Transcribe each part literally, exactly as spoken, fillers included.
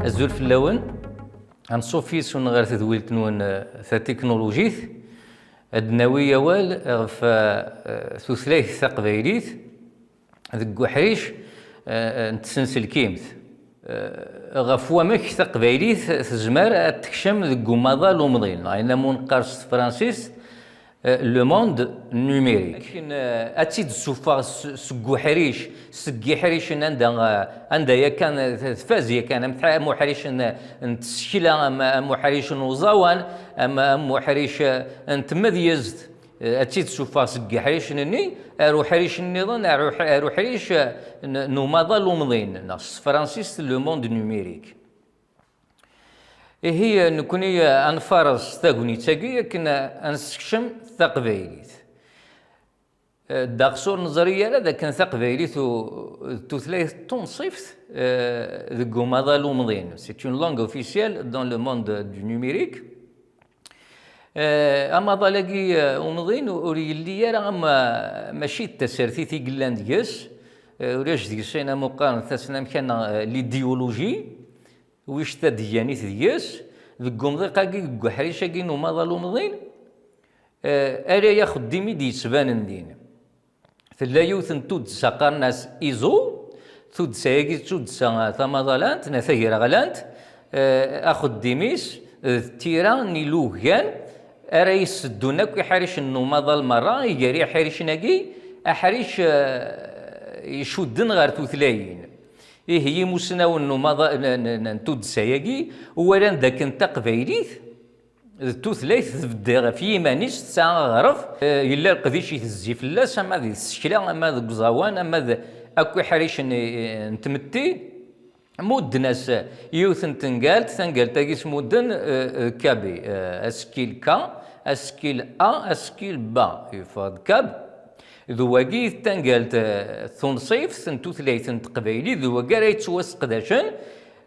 Azul fell-awen. Anṣuf yis-wen ɣer tedwilt-nwen, eh, tatiknulujit. Ad d-nawi awal ɣef, eh, tutlayt taqbaylit deg uḥric, eh, n tsenselkimt. Eh, ɣef wamek taqbaylit tezmer ad tekcem deg umaḍal umḍin, neɣ ayen umi neqqar s tefransist, eh, le monde numérique. Akken, eh, ad tt-id-suffeɣ s-, seg uḥric, seg yiḥricen anda, eh, anda yakan, eh, tfaz yakan, am tḥa-, am uḥric n, n tsekla, am, am uḥric n uẓawan, am, am uḥric, eh, n tmedyezt, eh, ad tt-id-suffeɣ seg yiḥricen-nni ar uḥric nniḍen, ar uḥ-, ar uḥric, eh, n, n umaḍal umḍin, neɣ s tefransist le monde numérique. Ihi, nekkni, eh, ad nfares tagnit-agi akken, eh, ad nessekcem taqbaylit. Eh, ddeqs ur neẓri ara d akken taqbaylit u-, d tutlayt tunṣibt, eh, deg umaḍal umḍin. C'est une langue officielle dans le monde du numérique. Eh, amaḍal-agi, eh, umḍin ur yelli ara am, eh, mačči d tasertit i yellan deg-s, eh, ulac deg-s ayen amu qqaren tasnamka neɣ, eh, l'idéologie, wic tadegganit deg-s, deg umḍiq-agi, deg uḥric-agi n umaḍal umḍin, eh, ala axeddim i d-yettbanen din. Tella yiwet n tuddsa qqaren-as iẓu, tuddsa-agi d tuddsa tamaḍalant, neɣ tagraɣlant, eh, axeddim-is d tira n ilugan ara yesseddun akk iḥricen n umaḍal merra, iger iḥricen-agi, aḥric, eh, icudden ɣer tutlayin. Ihi, imusnawen n umaḍal, n, n, n, n tuddsa-agi, walan d akken taqbaylit d tutlayt tbeddi ɣef yiman-is, tesɛa aɣref, eh, yella leqdic itezzi fell-as, ama di tsekla, ama deg uẓawan, ama d akk iḥricen, eh, n tmetti. Mudden-as yiwet n tengalt, tangalt-agi s mudden, eh, eh, kabi, eh, asekkil K, asekkil A, asekkil B, yeffeɣ-d kab. D wagi i d tangalt, eh, tunṣibt n tutlayt n teqbaylit, d wagi ara yettwaseqdacen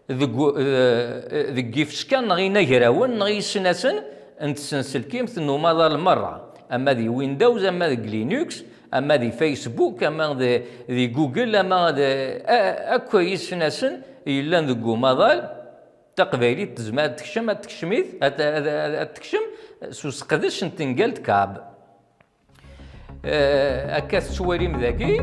deg u-, eh, deg yifeskan neɣ inagrawen neɣ yisnasen n tsenselkimt n umaḍal merra, ama di Windows, ama deg Linux, ama di Facebook, ama di, di Google, ama di, a-, akk yisnasen yellan deg umaḍal. Taqbaylit tezmer ad tekcem, ad tekcem-it, ad, ad, ad, ad tekcem s useqdec n tengalt kab. Eh, akka tettwalim dagi.